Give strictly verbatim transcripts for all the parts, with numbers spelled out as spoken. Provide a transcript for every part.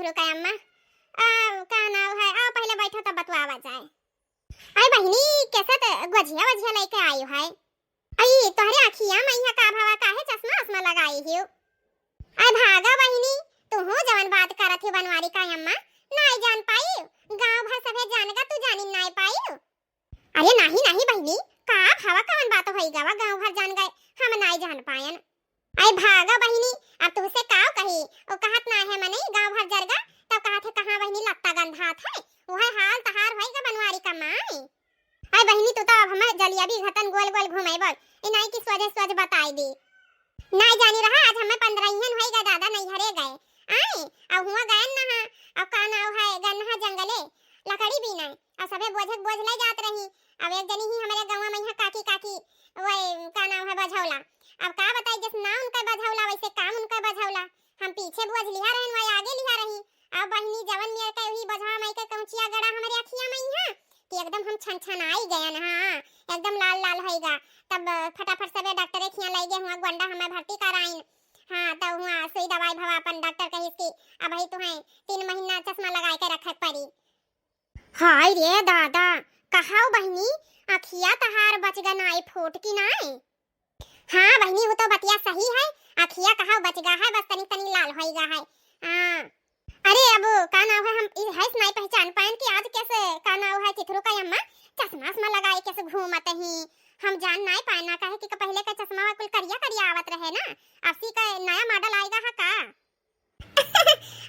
रुका अम्मा, आ, का नाव है, आ, पहिले बैठो तब बतवावा जाए। आई बहिनी, कैसे त गोझिया वोझिया लेके आयु है? आई तोहरे अखिया मइहा का भवा, काहे चश्मा उश्मा लगाई हियो? आई भागा बहिनी, तुहू जवन बात करत हियो बनवारी का अम्मा, नाई जान पाई, गाँव भर सभे जान गा, तू जानी नाई पाई। अरे नाही नाही बहिनी, का भवा कवन बात होई गवा, गाँव भर जान गए, हम नाई जान पायन। आई भागा बहिनी, अब तुहसे काव कही, ओ कहत ना है मनई गाँव भर जरगा, तब कहत है कहाँ बहिनी लत्ता गंधात है, वह हाल तहार होई गा बनवारी का माई। आई बहिनी तू तो अब हमें जलिया भी घटन गोल गोल घुमाई बोल, इनाई की सोझे सोझ बताई दी। नाई जानी रहा, आज हमें पंद्रह इहन होई गा दादा नैहरे गए। आई, अब हुआ गयन ना हा, अब का नाव है गन्ना जंगले, लकड़ी बीने, अब सभे बोझक बोझ ले जात रही। अब एक जनी ही हमरे गाँव में यहाँ काकी काकी, वही का नाम है बझौला। अब का बताई, जस नाम उनका बझौला, वैसे काम उनका बझौला। हम पीछे बोझ लिहा रहन, वही आगे लिहा रही। अब बहिनी जवन मेर के वही बझवा माई के कौचिया गड़ा हमरे अखिया में यहाँ, कि एकदम हम छन छन आई गयन, हाँ, एकदम लाल लाल होई गा। तब फटाफट सबे डॉक्टरे खिया लाई गए, हुआ गोंडा हमें भर्ती कराइन। हाँ, तो हुआ सुई दवाई भवा अपन डॉक्टर कहिस कि अब ही तुहें तीन महीना चश्मा लगाए के रखे के पड़ी। हाय रे दादा, कहाऊ बहिनी, अखिया तहार बच गा नाई फूट की नाई? हाँ बहिनी, वो तो बतिया सही है, अखिया कहाऊ बच गा है, बस तनी तनी लाल होई गा है। हाँ। अरे अब का नाव है, हम ई है नाई पहचान पायन कि आज कैसे का नाव है चिथरू का अम्मा चश्मा उश्मा लगाए कैसे घूमत ही, हम जान नाई पाए ना, काहे कि पहले का चश्मा कुल करिया करिया आवत रहे ना, अब सी का नया मॉडल आएगा है का?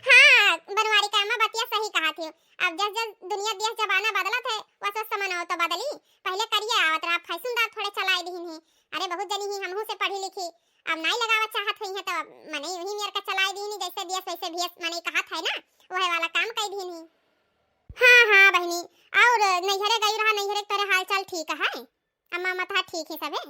हाँ, बनवारी का अम्मा बतिया सही कहा थी। अब जस जस दुनिया देश जमाना बदलत है, वस वस समनवा तो बदली। पहले करिया आवत रहा, अब फैशनदार थोड़े चलाए दीन ही। अरे बहुत जनी ही हमहू से पढ़ी लिखी, अब नाई लगावत चाहत हुई है तो मने वही मेर का चलाए दीन ही, जैसे देश वैसे भेष मने कहत है ना, वह वाला काम कर दीन ही। हाँ हाँ बहिनी, और नैहरे गई रहा, नैहरे तोरे हाल चाल ठीक है? अम्मा अम्मा तहार ठीक ही सबे?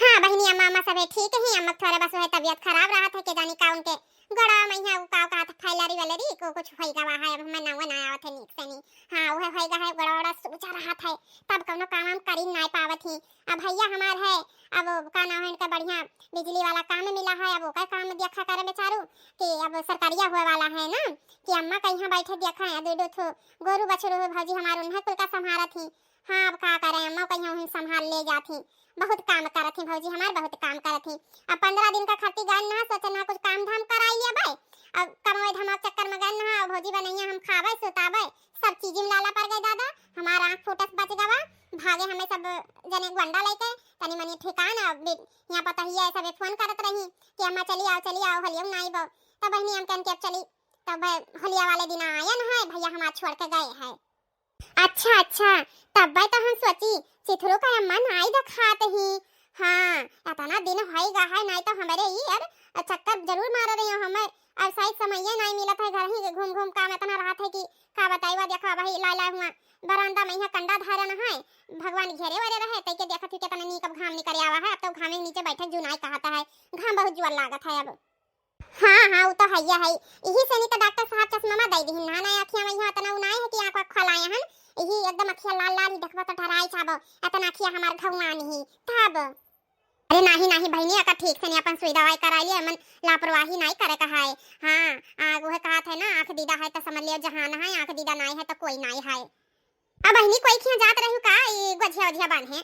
हाँ बहिनी, अम्मा अम्मा सबे ठीक ही। अम्मा के थोड़ा बस वह तबीयत खराब रहत है, के जानी का उनके गड़ा में यहाँ का कहत फैलरी वैलरी को कुछ होई गवा है, अब हमें नाव ना आवत है नीक से नी। हाँ वह होई गा है, गड़ा वड़ा सूजा रहत है, तब कौनो काम हम करी नाई पावत ही। अब भैया हमार है, अब का नाम है इनका बढ़िया बिजली वाला काम मिला है, अब ओकर काम देखा करे बेचारू कि अब सरकारिया हुए वाला है ना, कि अम्मा कहीं बैठे देखा है, दो दो ठो गोरू बछरू हुए भौजी हमार उन्हें कुल का संभारत ही। हाँ, अब का करें, अम्मा कहिया उन्हें संभाल ले जात ही। बहुत काम करत ही भौजी हमार, बहुत काम करत ही। अब पंद्रह दिन का खातिर गए ना, सोचे ना कुछ काम धाम कराई लिया भाई। अब कमाई धमाई चक्कर में गए ना, अब भौजी बनैया हम खावे, सुतावे, सब चीज में लाला पड़ गए दादा। हमार आँख फूटस बच गवा, भागे हमें सब जने गोंडा लेके, तनी मनी ठिकान। अब बे-, यहाँ पता ही है, सबे फोन करत रही कि अम्मा चली आओ, चली आओ, हलियो ना आई बो। तब बहिनी हम कहन के अब चली, तब होलिया वाले दिन आयन है, भैया हमार छोड़ के गए है। अच्छा अच्छा, तब्बे तो हम सोची चिथरू का अम्मा नाई देखात ही। हाँ, इतना दिन होई गा है, नाई तो हमरे ई यार चक्कर जरूर मार रही हो हमें। अब सही समये नाई मिलत है, घर ही के घूम घूम काम इतना रहत है कि का बताई। वा देखा भाई ला ला हुआ बरामदा में यहाँ कंडा धरन है, भगवान घेरे वरे रहे, तै के देखत ही कितना नीक अब घाम निकल आवा है। अब तो घामे के नीचे बैठे जुनाई कहता है, घाम बहुत जुआर लागत है अब। हाँ हाँ, वो तो हैया है। यही से नहीं तो डॉक्टर साहब चश्मा दे दिहिन ना, ना अखिया में यहाँ इतना उनाए है कि आँख वाँख खोलाए हन। यही एकदम अखिया लाल लाल ही देखबो तो डराई जाबो, इतना अखिया हमार घुआन ही तब। अरे नाही नाही बहिनी, अका ठीक से नहीं अपन सुई दवाई कराई लिया, मन लापरवाही नहीं करे का है। हाँ, आ, वह कहत है ना, आँख दीदा है तो समझ लियो जहान है, आँख दीदा नहीं है तो कोई नहीं है। अब बहिनी कोई खिया जात रहू का, ई गोझिया ओझिया बांधे?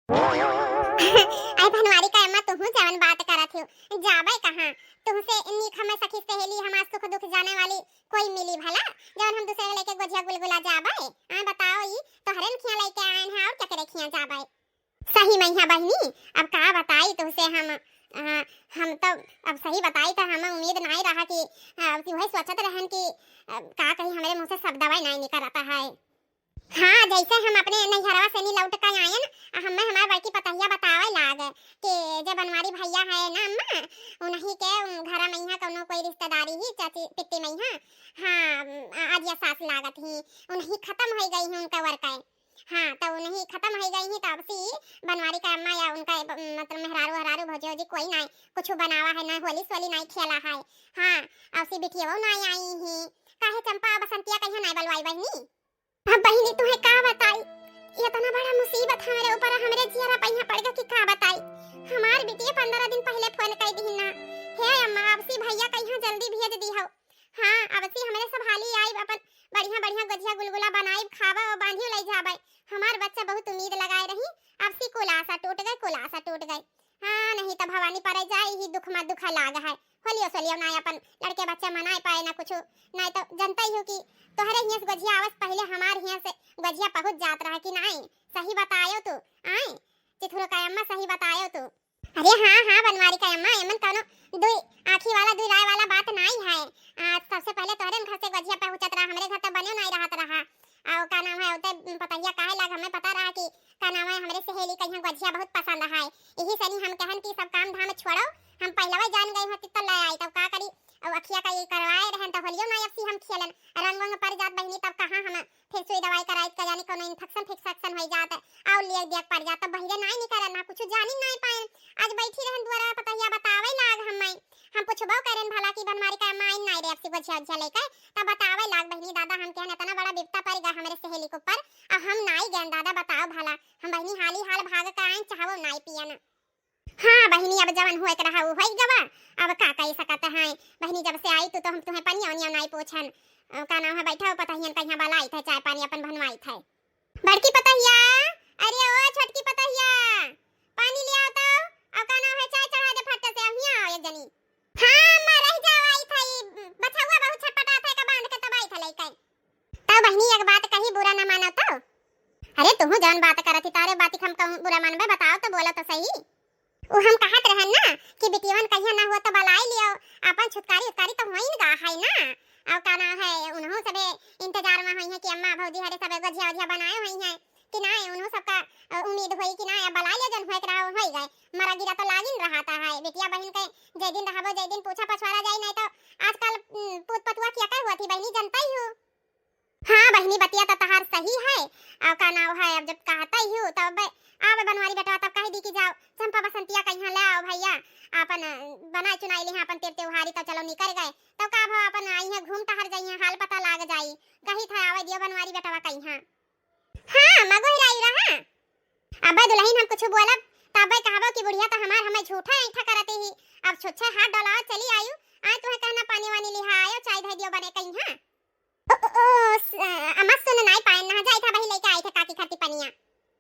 आई बनवारी का अम्मा, तुहू जवन बात करत हियो, जाबे कहाँ? तुहसे नीक हमें सखी सहेली, हमार सुख दुख जाने वाली कोई मिली भला, जवन हम दूसरे के लेके गोझिया गुलगुला जाबे? आ बताओ, ई तोहरे न खिया लेके आयन है, और केकरे खिया जाबे? सही में है बहिनी, अब का बताई तुहसे हम, आ, हम तो अब सही बताई तो हमें उम्मीद नहीं रहा कि, आ, वही सोचत रहन कि, आ, का कही, हमरे मुँह से सब दवाई नहीं निकलता है। हाँ, जैसे हम अपने नैहरवा से नहीं लौट के आयन, आ हमें हमार बड़की पतहिया बतावे लाग कि जे बनवारी भैया है ना अम्मा, उन्हीं के, उम, घर में यहाँ कौनो कोई रिश्तेदारी ही चाची पिट्टी में यहाँ, हाँ, अम, आ-, आजिया सास लागत ही, उन्हीं खत्म हो गई ही उनका वर्क है। हाँ, तो उन्हीं खत्म हो गई ही, तब से बनवारी का अम्मा या उनका ब-, मतलब मेहरारू हरारू भौजी वौजी कोई ना कुछ बनावा है, ना होली सोली ना खेला है। हाँ, अब से बिटिया ना आई ही, काहे चंपा बसंतिया कहीं ना बलवाई बहिनी? अब बहिनी तुहे का बताई, इतना बड़ा मुसीबत हमरे ऊपर, हमरे जियरा पहिया पड़ गया कि का बताई। हमार बिटिया पंद्रह दिन पहले फोन कर दी ना, हे अम्मा, आपसी भैया कहिया जल्दी भेज दी हो। हाँ, अब से हमरे सब हाली आइब, अपन बढ़िया बढ़िया गोझिया गुलगुला बनाइब, खाबा और बांधियो लई जाबे। हमार बच्चा बहुत उम्मीद लगाए रही, अब से कुल आशा टूट गए, कुल आशा टूट गए। हाँ, नहीं तो भवानी परे जाए ही दुख मा दुख लाग है। होलियो सोलियो ना अपन लड़के बच्चा मनाए पाए ना कुछ, ना तो जनता ही हो कि तोहरे हियाँ से गोझिया आवस पहले हमार हियाँ से गोझिया पहुँच जात रहा कि नाई। सही बतायो तू, आए चिथुरो का अम्मा, सही बतायो तू। अरे हाँ, हाँ, बनवारी का अम्मा, एमन कौनो दुई आँखी वाला, दुई राय वाला बात नाई है। आ, सबसे पहले तोहरे घर से गोझिया पहुँचत रहा, हमरे घर तो बने नाई रहत रहा। और का नाम है, उते पतहिया काहे लाग, हमें पता रहा कि का नाम है, हमरे सहेली का यहाँ गोझिया बहुत पसंद है। यही सनी हम कहन कि सब काम धाम छोड़ो, हम पहलवा जान गए होती तो ले आई, तब का करी। और अखिया का ये करवाए रहन तो होलियो ना अब से हम खेलन, रंग वंग पर जात बहिनी, तब कहाँ हम फिर सुई दवाई कराई का जानी कौनो इन्फेक्शन फिक्सेक्शन हो जात, और लिए दिया पड़ जात, तब बहिरे नाई निकरन ना कुछ जानी नाई पाए। आज बैठी रहन दुआरा पतहिया बतावे लाग हमें, हम पूछबो करेन भला कि बनवारी का माइन नाई रे अब से गोझिया उझिया लेके, तब बतावे लाग बहिनी दादा हम कहन इतना बड़ा विपता पड़ गया हमरे सहेली के ऊपर, अब हम नाई गए दादा बताओ भला, हम बहिनी हाली हाल भाग के आए चाहो नाई पियन। हाँ बहिनी, अब जवन होए के रहा उ होई गवा, अब का कही सकत है बहिनी, जब से आई तू तो हम तुम्हें पनिया उनिया नाई पूछन। अ, का नाम है, बैठा हो पतहियन कहीं बलाई थे, चाय पानी अपन बनवाई थे। बड़की पतहिया, अरे ओ छोटकी पतहिया, पानी ले आओ तो। अब का नाम है, चाय चढ़ा दे फट से, अब हियाँ आओ एक जनी। हाँ अम्मा, रह जाओ, आई था, ई बछउआ बहुत छटपटात है, का बांध के तब आई था लइके। तब बहिनी एक बात कही, बुरा ना मानो तो। अरे तुहू जौन बात करत ही, तारे बात हम कहूँ बुरा मानबे, बताओ तो, बोला तो सही। उ हम कहत रहन ना कि बिटियवन कहिया ना हुआ तो बलाई लियो, अपन छुटकारी उटकारी तो होइन गा है ना। और का नाम है, उन्हों सबे इंतजार में होई है कि अम्मा भौजी हरे सबे गोझिया ओझिया बनाए होई है कि ना, उन्हों सबका अ, उम्मीद होई कि ना, अब बलाई लियो, जन होए के रहा होई गए, मरा गिरा तो लागिन रहता है। बिटिया बहिन के जय दिन रहबो, जय दिन पूछा पछवारा जाई, नहीं तो आजकल उम, पूत पतुआ किया कर हुआ थी बहिनी, जनता ही हो। हाँ बहिनी, बतिया तो तहार सही है। और का नाव है, अब जब कहता ही हूँ तब आवे बनवारी बेटवा तब कह दी कि जाओ चंपा बसंतिया कहीं ले आओ भैया, अपन बनाए चुनाई ले अपन तेर त्योहारी, तब चलो निकल गए, तब का भा अपन आई है घूम टहर जाई है, हाल पता लाग जाई, कही था आवे दियो बनवारी बेटवा कहीं। हाँ मगोहिराई रहा। अबे दुलहिन हम कुछ बोलब तबे कहबो कि बुढ़िया तो हमार हमें झूठा ऐठा करते ही, अब छुच्छे हाथ डोलाओ चली आयु, आए तुहे कहना पानी वानी लिहा आयो, चाय धै दियो बने कहीं। हाँ ओ, ओ, ओ, स-, अम्मा सुन नाई पाए ना, जाई था वही लेके आई थे काकी खाती पनिया।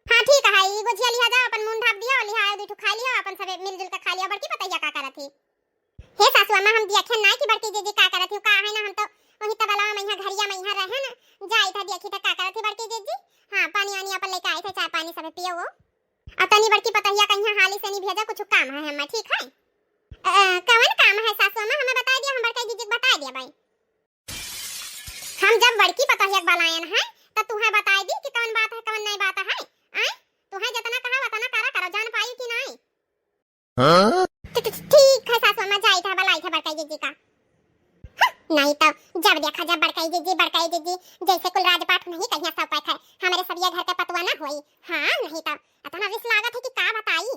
हाँ ठीक है, ई गोझिया लिहा जाओ, अपन मुंह ढाप दियो, लिहा आयो, दुई ठो खा लियो, अपन सबे मिलजुल के खा लियो। बड़की पतैया का करत ही? हे सासू अम्मा, हम देखियन नाई कि बड़की जीजी का करत ही, का है ना, हम तो वही तबला में यहाँ घरिया में यहाँ रहे ना, जाई था देखी था का करत ही बड़की जीजी। हाँ पानी वानी अपन लेके आई थे, चाय पानी सबे पियो वो। और तनी बड़की पतैया कहीं हाली से नहीं भेजा, कुछ काम है हमें, ठीक है? अ, कवन काम है सासू अम्मा, हमें बताई दियो, हम बड़की जीजी के बताई दिया भाई। हम जब बड़की पतोहिया के बलायन है, त तुहे बताई दी कि कवन बात है, कवन नहीं बात है। आय, तुहे जितना कहा उतना करा करो, जान पाई कि नहीं। हाँ? ठ-, ठ-, ठीक है सासू अम्मा, जाई था, बलाई था बड़काई जीजी का। हं, नहीं तो जब देखा जब बड़काई जीजी, बड़काई जीजी, जैसे कुल राजपाट नहीं कहिया सब पाए थे, हमारे सब ये घर के पतुआ ना होई। हाँ, नहीं तो इतना रिस लागत है कि का बताई।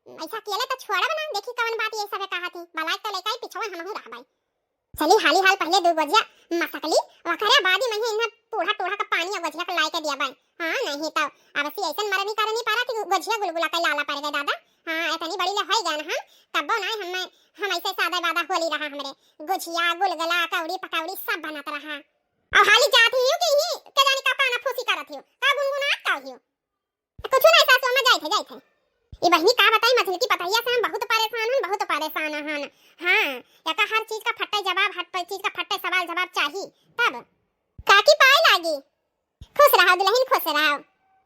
ऐसा अकेले तो छोड़ब ना, देखी कवन बात ये सबे कहा थी, बलाई तो लेके आई, पिछवा हमहू रहबाई। चली हाली हाल पहले दू गोझिया मसकली, ओकरे बाद ही मैं इन्हें बूढ़ा टूढ़ा का पानी और गोझिया के लाई के दिया बाई। हाँ, नहीं तो अब सी ऐसन मरनी करनी पड़ा कि गोझिया गुलगुला के लाला पड़ गए दादा। हाँ, इतनी बड़ी ले होई गए ना हम, तब्बो ना हम, हम ऐसे सादा वादा होली रहा हमरे। गोझिया, गुलगुला, कौड़ी, पकौड़ी सब बनत रहा। और हाली जात ही हूँ कि ही के जानी का पाना फूसी करत ही, का गुनगुनात का ही। कुछ नहीं सासू अम्मा, जाइत है, जाइत है। ई बहिनी का बताई, मझिलकी पतहिया से हम बहुत परेशान हन, बहुत परेशान हन। हाँ, एका हर चीज का फट्टे जवाब, हर प-, चीज का फट्टे सवाल जवाब चाही। तब काकी पाए लागी। खुश रहो दुलहिन, खुश रहो।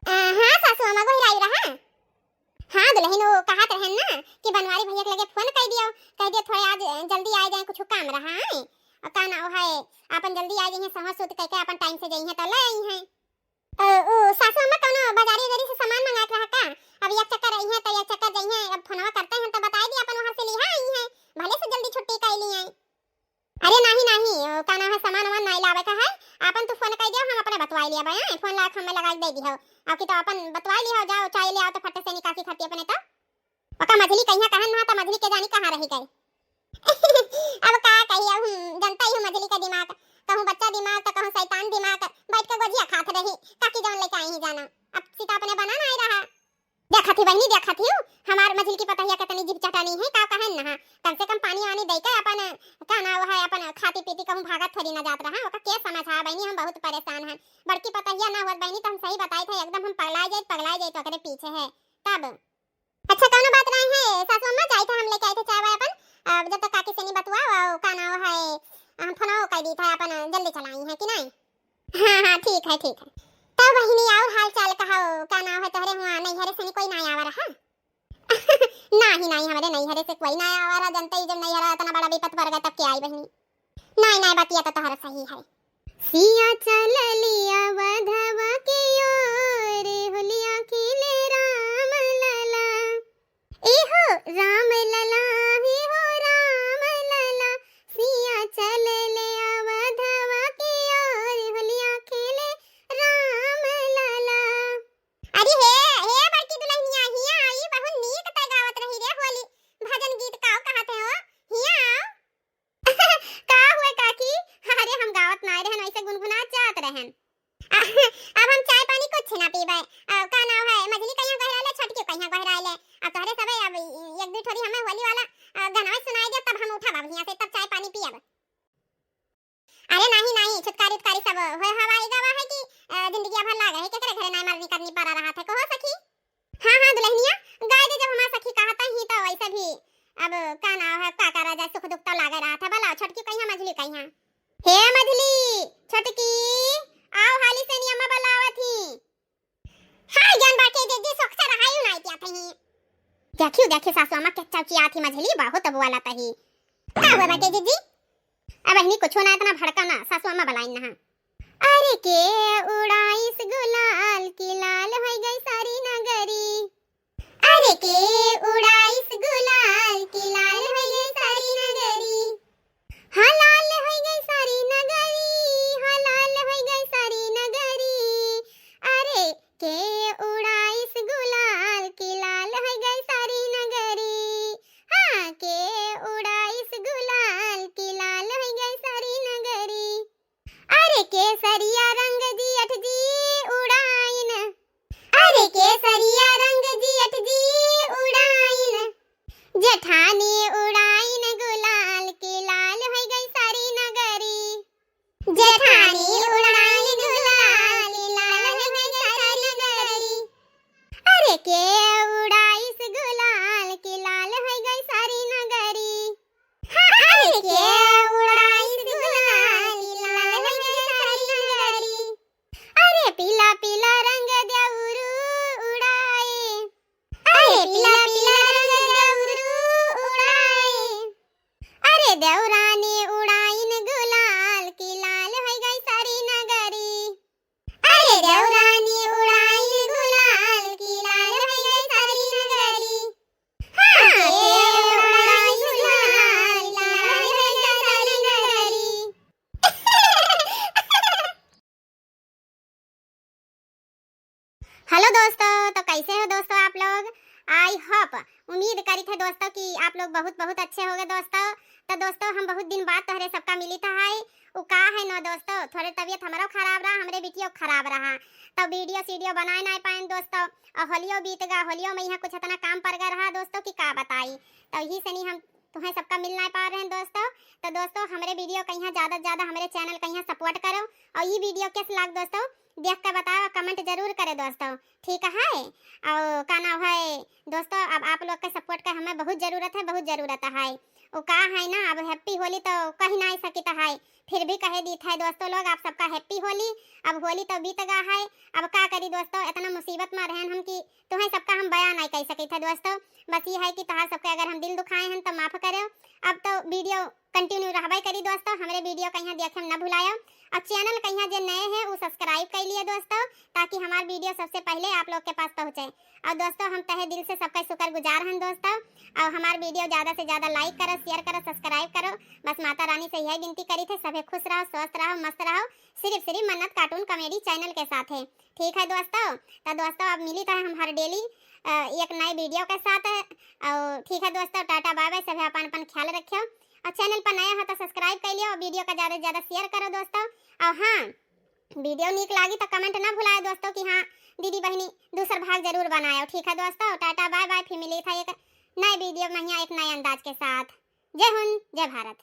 अ, हाँ सासू अम्मा, गोहिराई रहा। हाँ दुलहिन, वो कहत रहन ना कि बनवारी भैया के लगे फोन कर दियो, कह दियो थोड़े आज जल्दी आ जाए, कुछ काम रहा है। और का ना है, अपन जल्दी आ जाइए, सहर सूत करके अपन टाइम से जाइए तो ले आई हैं। अ, ओ, सासू अम्मा कौनो बाजारी उजारी से सामान मंगात रहा का? अब एक चक्कर आई हैं तो एक चक्कर जाई हैं, अब फोनवा करते हैं तो बताई दी अपन वहाँ से लिहा आई हैं, भले से जल्दी छुट्टी कर ली हैं। अरे नाही नाही, ओ, का नाम है, सामान वामान नहीं लावे का है, अपन तू फोन कर दियो, हम अपने बतवाई लिया भाई, फोन ला के हमें लगा के दे दी हो, अब की तो अपन बतवाई लिया हो, जाओ चाय ले आओ तो फट्टे से निकासी खाती अपने तो। ओका मझली कहिया कहन ना, त मझली के जानी कहाँ रही गए। अब का कही, अब हम जनता ही हूँ मझली का दिमाग, कहूँ बच्चा दिमाग, तो कहूँ शैतान दिमाग, बैठ के गोझिया खात रही, काकी जवन लेके आई ही जाना। अब सीता अपने बना ना आई रहा। देखा थी बहनी, देखा थी हूँ, हमार मझली की पतहिया के तनी जीभ चटानी है, का कहन ना, कम से कम पानी वानी दे के अपन अपन, का नाव है, अपन खाती पीती कहूँ भागत थोड़ी ना जात रहा, ओका के समझ है बहिनी, हम बहुत परेशान हैं। बड़की पतहिया ना होत बहिनी, तो हम सही बताइत है, एकदम हम पगला जाइत, पगला जाइत ओकरे पीछे है। तब अच्छा, कौनो बात नहीं है सासू अम्मा, जाइत है हम लेके आइत है चाय वाय अपन, अब जब तक काकी से नहीं बतुआ, वो का नाव है, हम फोन कर दी था अपन, जल्दी चलाई है कि नहीं? हाँ, हाँ, ठीक है, ठीक है। तब बहिनी, और हाल चाल कहो, का नाव है तोहरे हुआ, नैहरे से नहीं कोई ना आवा रहा? नाही, नाही, हमरे नैहरे से कोई ना आवा रहा, जनते ही जब नैहरा इतना बड़ा विपत पड़ गया, तब के आई बहिनी? नाही, नाही, बतिया तो तोहर सही है। सिया चलली अवधवा के ओर, होलिया खेले राम लला। ए हो राम लला, हे हो राम लला, सिया चलले अवधवा के ओर, होलिया खेले राम लला। अरे हे, हे बड़की दुल्हनिया, हिया आई, बहुत नीक तै गावत रही रे होली भजन गीत, काऊ कहत है हो, हिया आओ। का हुए काकी? अरे हम गावत नाय रहन, ऐसे गुनगुनात जात रहन। अब हम चाय पानी कुछ ना पीबे। अ, का नाव है, मझली कहिया गहराले, छोटकी कहिया गहराले। अब तोहरे सबे अब एक दू ठोरी हमें होली वाला, अ, गनवा सुनाई दे, तब हम उठब अब हियां से, तब चाय पानी पियब। अरे नाही, नाही, छुटकारी उतकारी सब होए हवाई गवा है कि, अ, जिंदगी भर लाग है, केकरे घरे नाय मरनी करनी पड़ा रहा था, कहो सखी। हाँ, हाँ, दुल्हनिया, गाय दे जब हमार सखी कहत ही तो वैसे भी अब का नाव है, का करा जाए, सुख दुख तो लागे रहा था। बोला, छोटकी कहिया, मझली कहिया? हे मझली, छोटकी, आओ हाली से नियमा बुलावत ही। हाँ, जान बाटे दीदी, सोख से रहायु नाई पिया थही। देखियो, देखियो, सासू अम्मा के चौकी आती मझली, बहुत बोला तही। का हुआ बाटे दीदी? अब बहिनी कुछो ना, इतना भड़का ना, सासू अम्मा बुलाइन ना। अरे के उड़ाइस गुलाल की लाल होई गई सारी नगरी। अरे के उड़ाइस गुलाल की लाल होई गई सारी नगरी। हाँ लाल होई गई सारी नगरी, हाँ लाल होई गई सारी नगरी। अरे के उड़ाइस गुलाल की लाल होई गई सारी नगरी। हाँ के उड़ाइस गुलाल की लाल होई गई सारी नगरी। अरे केसरिया रंग जियठ जी उड़ाइन, अरे केसरिया रंग जियठ जी उड़ाइन, जेठानी उड़ाइन गुलाल की लाल होई गई सारी नगरी। जेठानी उड़ाइन गुलाल की लाल होई गई सारी नगरी। अरे के उड़ाइस गुलाल की लाल होई गई सारी नगरी। अरे के उड़ाइस गुलाल की लाल होई गई सारी नगरी। अरे पीला पीला रंग देउरू उड़ाए। अरे पीला पीला रंग देउरू उड़ाए। अरे देउरानी उड़ाइन गुलाल की लाल होई गई सारी नगरी। अरे देउरानी उड़ाइन गुलाल की लाल होई गई सारी नगरी। हाँ, के उड़ाइस गुलाल की लाल होई गई सारी नगरी। हेलो दोस्तों, तो कैसे हो दोस्तों आप लोग? I hope, उम्मीद करी थे दोस्तों कि आप लोग बहुत बहुत अच्छे होगे दोस्तों। तो दोस्तों हम बहुत दिन बाद तोहरे सबका मिली था है। उ का है ना दोस्तों, थोड़े तबीयत हमरो खराब रहा, हमरे बिटियो खराब रहा, तो वीडियो सीडियो बनाए ना पाएन दोस्तों। और होलियो बीत गा, होलियो में यहाँ कुछ इतना काम पड़ गया रहा दोस्तों कि का बताई। तो यही से नहीं हम तुम्हें सबका मिल ना पा रहे हैं दोस्तों। तो दोस्तों हमरे वीडियो कहिया ज़्यादा से ज़्यादा हमरे चैनल कहिया सपोर्ट करो। और ये वीडियो कैसे लाग दोस्तों देख के बताओ, कमेंट जरूर करे दोस्तों, ठीक है। और का नाम है दोस्तों, अब आप लोग के सपोर्ट का हमें बहुत ज़रूरत है, बहुत ज़रूरत है। वो का है ना, अब हैप्पी होली तो कही ना सकित है, फिर भी कहे दीत है दोस्तों लोग, आप सबका हैप्पी होली। अब होली तो बीत गा है, अब का करी दोस्तों, इतना मुसीबत में रहन हम कि तुम्हें सबका हम बयां नहीं कह सकित है दोस्तों। बस ये है कि तोहार सबके अगर हम दिल दुखाए हैं तो माफ़ करो। अब तो वीडियो कंटिन्यू रहबे करी दोस्तों, हमरे वीडियो कहिया देखे में न भुलायो। और चैनल कहिया जे नए हैं वो सब्सक्राइब कर लिए दोस्तों, ताकि हमार वीडियो सबसे पहले आप लोग के पास पहुँचे। और दोस्तों हम तहे दिल से सबका शुक्रगुजार हैं दोस्तों। और हमार वीडियो ज़्यादा से ज़्यादा लाइक करो, शेयर करो, सब्सक्राइब करो। बस माता रानी से यही विनती करी थे, सभी खुश रहो, स्वस्थ रहो, मस्त रहो। सिर्फ सिर्फ मन्नत कार्टून कॉमेडी चैनल के साथ है। ठीक है दोस्तों, तो दोस्तों अब मिली तो हम हर डेली, अ, एक नए वीडियो के साथ। और ठीक है दोस्तों, टाटा बाय बाय, सभी अपन अपन ख्याल रखियो। और चैनल पर नया हो तो सब्सक्राइब कर लियो और वीडियो का ज़्यादा से ज़्यादा शेयर करो दोस्तों। और हाँ, वीडियो नीक लागी तो कमेंट ना भुलाए दोस्तों कि हाँ दीदी बहनी दूसर भाग जरूर बनायो। ठीक है दोस्तों, टाटा बाय बाय, फिर मिली था एक नए वीडियो में यहाँ एक नए अंदाज के साथ। जय हिंद, जय भारत।